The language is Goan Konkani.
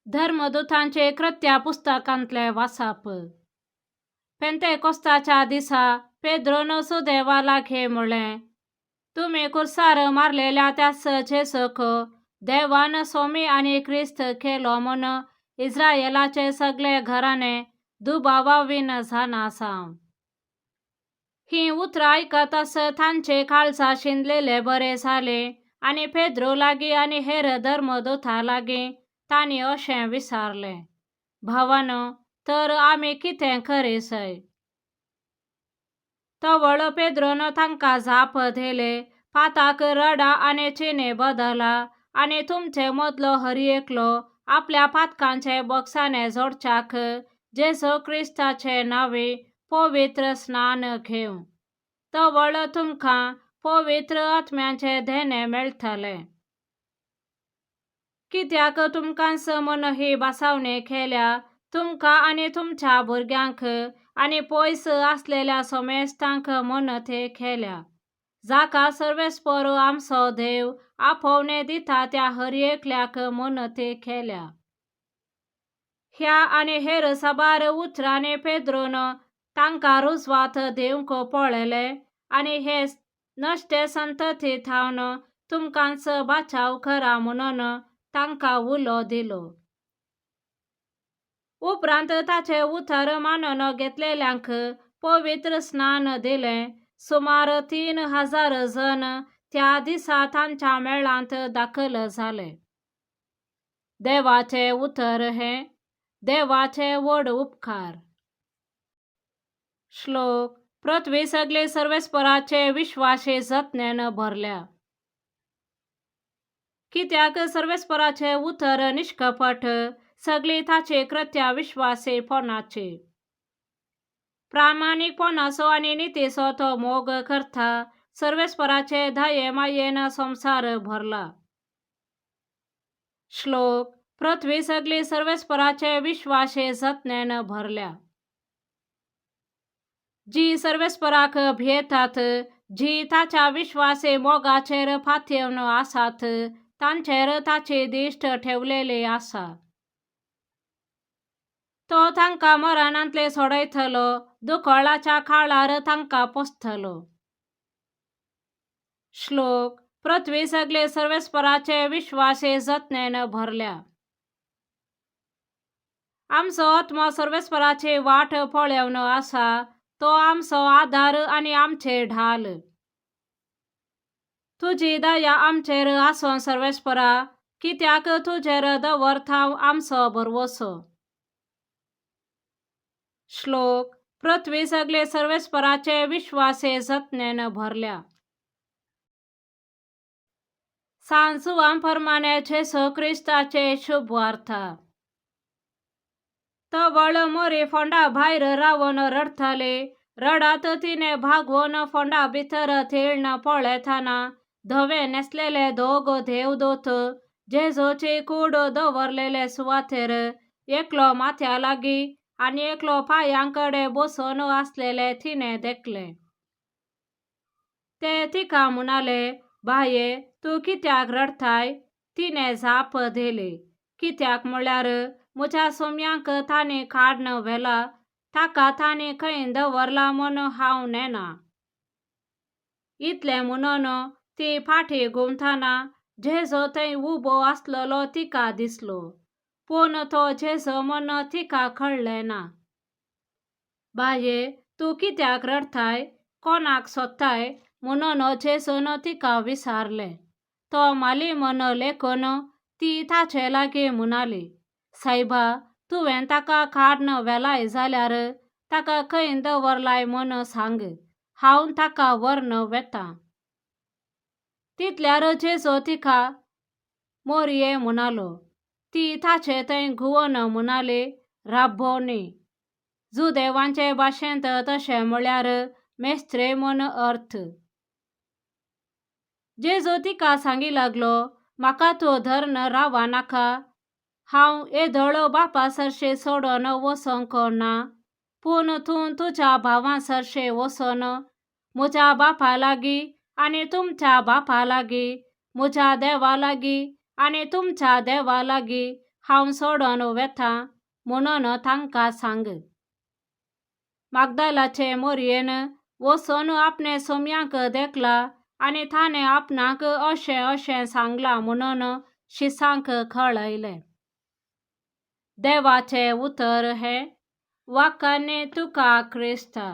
धर्मदुतांचे कृत्या पुस्तकांतले वासाप. पेंतेकोस्ताच्या दिसा पेद्रोन सुदेवा लागीं म्हणलें, तुमी कुर्सार मारलेल्या त्याच जेजूक देवान स्वामी आनी क्रिस्त केलो म्हूण इस्रायलाचे सगळे घराणे दुबावावीन जाणा आसा. हीं उतरां आयकताच तांचे काळजा शिंदलेले बरे जाले आनी पेद्रो लागीं आनी हेर धर्मदुतां लागीं तांणी अशें विचारलें, भावानो, तर आमी कितें करीसय? तवळ पेद्रोन तांकां जाप दिली, पाताक रडा आनी चिने बदला आनी तुमचे मदलो हर एकलो आपल्या पातकांचे बक्षाणे जोडच्याक जेजू क्रिस्ताचे नांवे पवित्र स्नान घेवं, तवळ तुमकां पवित्र आत्म्याचें देणें मेळटलें. कित्याक तुमकांच म्हूण ही भासावणी केल्या, तुमकां आनी तुमच्या भुरग्यांक आनी पयस आसलेल्या समेस्तांक म्हूण ते केल्या, जाका सर्वेस्पर आमचो देव आपोवणें दिता त्या हर एकल्याक म्हूण ते केल्या. ह्या आनी हेर साबार उतरांनी पेद्रोन तांकां रुजवात दिवंक पळयलें आनी हे नश्टे संतती थावन तुमकांच बाचाव करा म्हणून तांकां उलो दिलो. उपरांत ताचें उतर मानून घेतलेल्यांक पवित्र स्नान दिलें. सुमार 3000 जण त्या दिसा तांच्या मेळांत दाखल जाले. देवाचें उतर हें. देवाचे व्हड उपकार. श्लोक. पृथ्वी सगळी सर्वेस्पराचे विश्वासे जतनेन भरल्या. कित्याक सर्वेस्पराचे उतर निष्कपट, सगळी ताची कृत्या विश्वासेपणाची. प्रामाणीकपणाचो आनी नितीचो तो मोग करता. सर्वेस्पराचे दये मायेन संवसार भरला. श्लोक. पृथ्वी सगळी सर्वेस्पराचे विश्वासे जतनेन भरल्या. जी सर्वेस्पराक भियेतात, जी ताच्या विश्वासे मोगाचेर पातयेवन आसात, तांचेर ताची दिश्ट ठेवलेली आसा. तो तांकां मरणांतले सोडयतलो, दुकळाच्या काळार तांकां पोसतलो. श्लोक. पृथ्वी सगळी सर्वेस्पराचे विश्वासे जतनेन भरल्या. आमचो आत्मो सर्वेस्पराची वाट पळोवन आसा, तो आमचो आदार आनी आमचे ढाल. तुजी दया आमचेर आसूं सर्वेस्परा, कित्याक तुजेर दवरता आमचो भरवंसो. श्लोक. पृथ्वी सगळी सर्वेस्पराचे विश्वासे जतनेन भरल्या. सांत जुवां प्रमाणे जेजू क्रिस्ताचे शुभवार्ता. तवळ मोरी फोंडा भायर रावन रडटाली. रडत तिणें बागवोन फोंडा भितर तेळन पळयतना धवे न्हेसलेले दोग देवदूत जेजूची कूड दवरलेले सुवातेर एकलो माथ्या लागीं आनी एकलो पांयां कडेन बसून आसलेले तिणें देखलें. ते तिका म्हणाले, बाये, तूं कित्याक रडटाय? तिणें जाप दिली, कित्याक म्हळ्यार म्हज्या सोम्यांक तांणी काडून व्हेला, ताका तांणी खंय दवरला म्हूण हांव नेणा. इतलें म्हणून ती फाटीं घुंवतना जेजू थंय उबो आसलेलो तिका दिसलो, पूण तो जेजू म्हूण तिका कळ्ळें ना. बाये, तूं कित्याक रडटाय? कोणाक सोदताय? म्हणून जेजून तिका विचारलें. तो माली म्हूण लेखून ती ताचे लागीं म्हणाली, सायबा, तुवें ताका काडून व्हेलाय जाल्यार ताका खंय दवरलाय म्हूण सांग, हांव ताका व्हरून वेतां. तितल्यार जेजू तिका मोरये म्हणालो. ती ताचे थंय घुंवन म्हणाली, राब्बोनी. जुदेवांचे भाशेंत तशें म्हळ्यार मेस्त्रे म्हूण अर्थ. जेजू तिका सांगी लागलो, म्हाका तूं धरून राव नाका, हांव येदोळ बापा सरशें सोडून वचोंक ना, पूण तूं तुज्या भावां सरशें वचून म्हज्या बापा लागीं आनी तुमच्या बापा लागीं, म्हज्या देवा लागीं आनी तुमच्या देवा लागीं हांव सोडून वेतां म्हणून तांकां सांग. मागदालाचे मोरयेन वचून आपणे सोम्यांक देखला आनी ताणें आपणाक अशें अशें सांगलां म्हणून शिसांक कळयलें. देवाचें उतर हें. वाखाणें तुका क्रिस्ता.